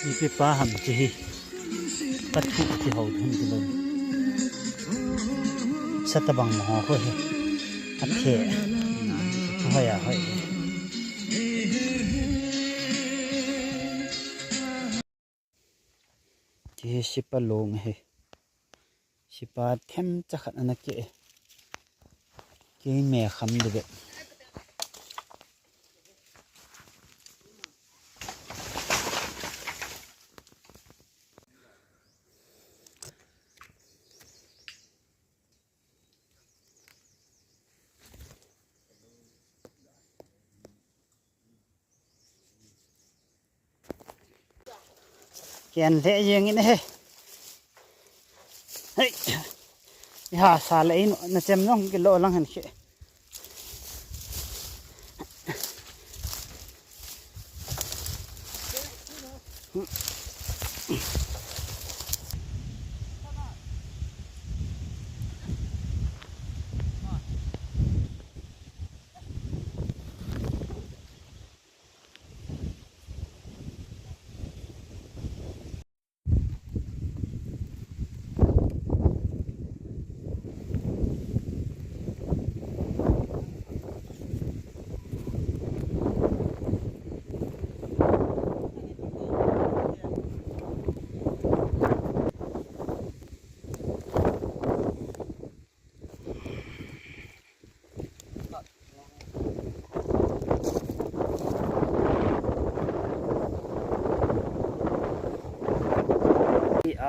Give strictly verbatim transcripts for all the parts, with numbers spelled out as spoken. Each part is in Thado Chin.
Ipi pa ham ti hi. Pathu ti ho dun ti lo. Sa tabang mo ho hi. A the. Hoi a hoi. Ti hi sipa long hi. Sipa themcha khat ana ke. Kei me kham de be. Ken le jeng in he. Hei. Iha sa le in na chem jong kilo lang hen khe.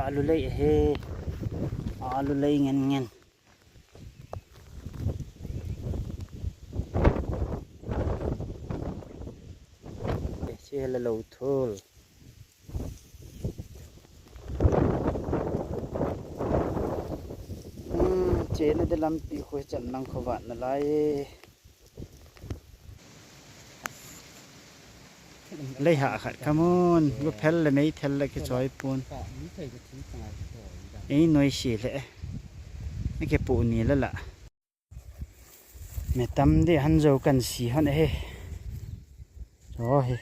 Alu lei he. Alu lei ngen ngen. Che la lo thul. Hmm, chena de lampi khu chan lang khu vat na lai. Lei ha khat kamun, gu phel le mei thel le kichoi pun. Ei noi si le. Ei ke pu ni la la. Me tam di han jo kan si han he. Cho he.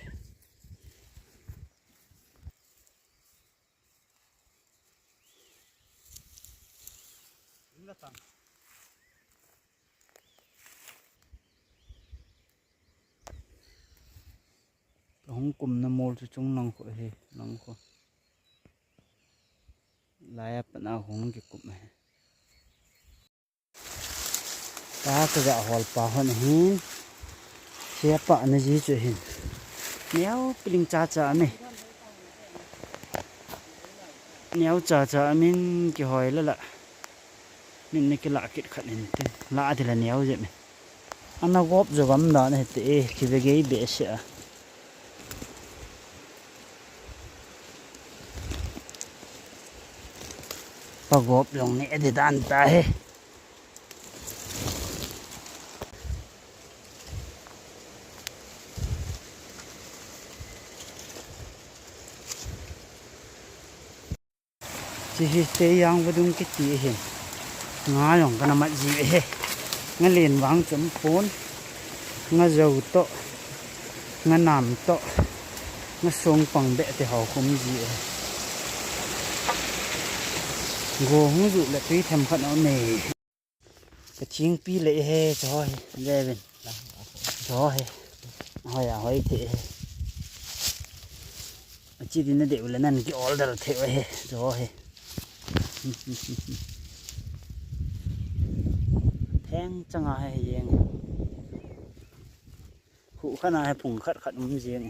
Hung kum na mol chu chung lang khu he, lang khu. Lai a pat na hung kikum he. Pa ka ga hol pa hon hin. Sia pa na ji chu hin. Neo piling cha cha me. Neo cha cha min kihoi la la. Min ni kila kit khat in tin. La ti la neo je min. Ana gop jo gam dan he te e, ki ve gei be se a. Pa gop jong ni e di dan ta he. Chi hi te yang vadung kiti hin. Nga jong kana mat ji ve he. Nga len vang chom pon. Nga jo to. Nga nam to. Nga song pang be te ho khum ji ve he. Go hung ju le tui them khat o me. Ka thingpi le he, cho he, le vin. Cho he. Hoi a, hoi the he. Achi din na de ule nan ki order the he, cho he. Theng changa he yeng. Khu khana he phung khat khat um jeng.